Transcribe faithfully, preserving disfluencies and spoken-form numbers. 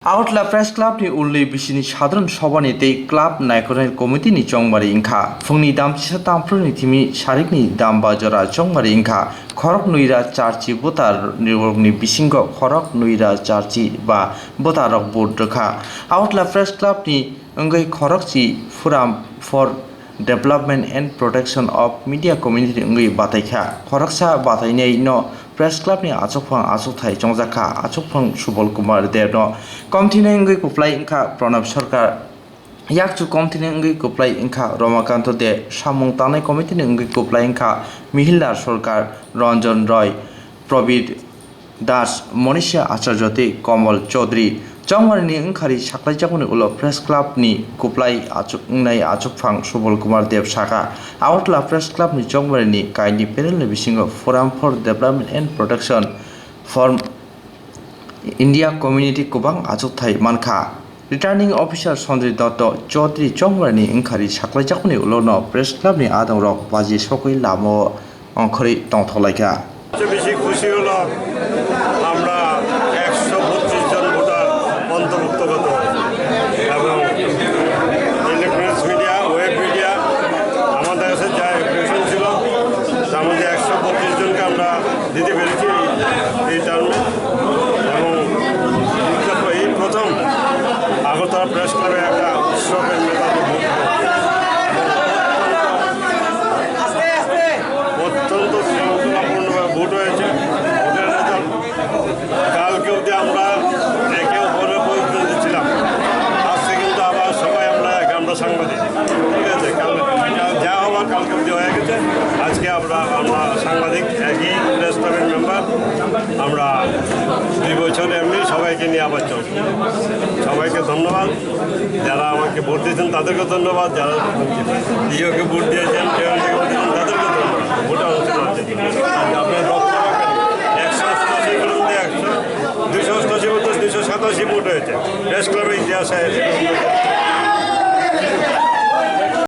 Agartala Press Club ni ulni bisini sadharan sobha ni tei club naikolnai committee ni chongmari wngkha. Phungni dam chisa tamphru ni thimi sarikni dam ba jora chongmari wngkha. Khorok nwi ra charchi voter rokni bisingo khorok nwi ra charchi ba voter rok vote rwkha. Agartala Press Club ni wngwi khorokchi Forum for Development and Protection of Media Community wngwi bataikha. Khoroksa batainaino Press Club ni achukphang achukthai chongjakha. Achukphang Subal Kumar Deb no komthinai wngwi kwplai wngkha Pranab Sarkar. Yakchu komthinai wngwi kwplai wngkha Ramakanto Deb. Samung tangnai committee ni wngwi kwplai wngkha Mihildar Sarkar, Ranjan Roy, Prabir Das, Monisha Acharya tei Komol Chaudhary. Chongmari ni wngkhari saklaijakmani ulo Press Club ni kwplai achuk-, wngnai achukphang Subal Kumar Deb sakha, Agartala Press Club ni chongmari ni kaini panel ni bisingo Forum for Development and Protection for India Community kwbang achukthai mankha. Returning Officer Sanjay Dotto Chaudhary chongmari ni wngkhari saklaijakmani ulo no Press Club ni adongrok baji sogwi lama o ongkhorwi tongthokhlaikha. সবচেয়ে বেশি খুশি হলো আমরা একশো বত্রিশ জন ভোটার অন্তর্ভুক্ত করতে পারবো এবং ইলেকট্রনিক্স মিডিয়া, ওয়েব মিডিয়া, আমাদের কাছে যা অ্যাপ্লিকেশন ছিল, তার মধ্যে একশো বত্রিশ জনকে আমরা দিতে পেরেছি এই, এই টার্মে। এবং এই প্রথম আগরতলা প্রেস ক্লাবে একটা উৎসবের মেজাজে ভোট হলো। অত্যন্ত শান্তিপূর্ণভাবে ভোট হয়েছে। ভোটের রেজাল্ট কালকে অবধি আমরা একে অপরের প্রতিদ্বন্দ্বী ছিলাম, আজকে কিন্তু আবার সবাই আমরা এক, আমরা সাংবাদিক, ঠিক আছে? কাল, কাল যা হওয়ার কালকে অবধি হয়ে গেছে, আজকে আমরা, আমরা সাংবাদিক, একই প্রেস ক্লাবের মেম্বার, আমরা দুই বছর এমনি সবাইকে নিয়ে আবার চলছি। সবাইকে ধন্যবাদ। যারা আমাকে ভোট দিয়েছেন তাদেরকে ধন্যবাদ, যারা ইয়েকে ভোট দিয়েছেন, কেউ আমাকে ভোট দিয়েছেন, তাদেরকে ধন্যবাদ। ভোটে অংশগ্রহণ করার জন্য। আপনারা লক্ষ্য রাখবেন, একশো অষ্টআশি বলতে একশো, দুইশো অষ্টআশি বলতে দুইশো সাতাশি ভোট হয়েছে। প্রেস ক্লাবের ইতিহাসে